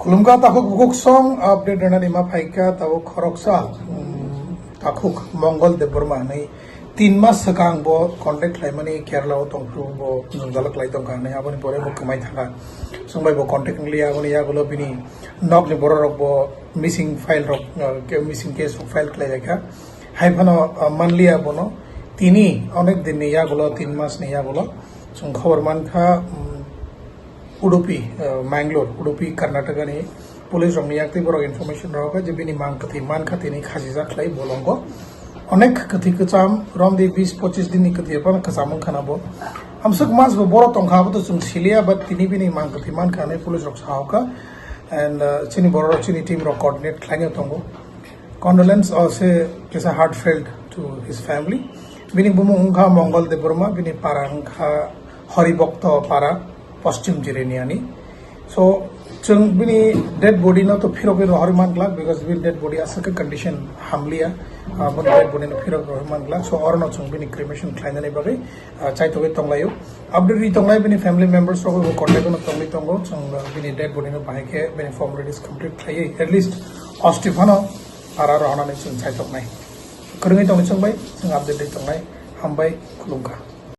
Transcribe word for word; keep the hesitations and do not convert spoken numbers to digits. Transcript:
Khulumkha takhuk bukhuk song update rwnani ma phaikha tabuk khoroksa, um, takhuk Mongol Debbarma hinwi tin mas swkang bo contact khlaimani Kerala o tongphuru bo jwngjal khlai tongkha hinwi aboni pore bo kwmai thangkha. Chwng bai bo contact wngliya aboni yagulo bini nokni borok rok bo missing file rok, uh, missing case rok file khlailaikha. Hai phano, uh, manliya bono tini onek din ni yagulo tin mas ni yagulo chwng khobor mankha, um, Udupi, uh, Mangalore, Udupi, Karnataka ni police rokni yaktwi borok information rwkha je bini mang kwthwi mankha tini khasijak khlai bolongo. Onek kwthwi kwcham romdi bis pochis din ni kwthwi phano kwcham wngkha na bo. Amswk mas bo borok tongkha abo to chwng siliya, but tini bini mang kwthwi mankha hinwi police rok sahokha. And, uh, chini borok rok chini team rok coordinate khlaino tongo. Condolence also is a heartfelt to his family. Bini bumung wngkha Mongol Debbarma, bini para wngkha Horibhakta Para, Paschim Jiraniani. So, chwng bini dead body no to phirok rohorwi man glak, because bini dead body aswk khe condition hamliya, ah, bini dead body no phirok rohorwi man glak. So, orono chwng bini cremation khlainani bagwi, ah, chaitogwi tonglaio. Update ri tongnai bini family members rok bo contact no tongwi tongo. Chwng, ah, bini dead body no bahai khe bini formalities complete khlaiwi at least osti phano para rohornani chwng chaitoknai. Kwrwngwi tongni chwng bai chwng update ri tongnai. Hambai, khulumkha.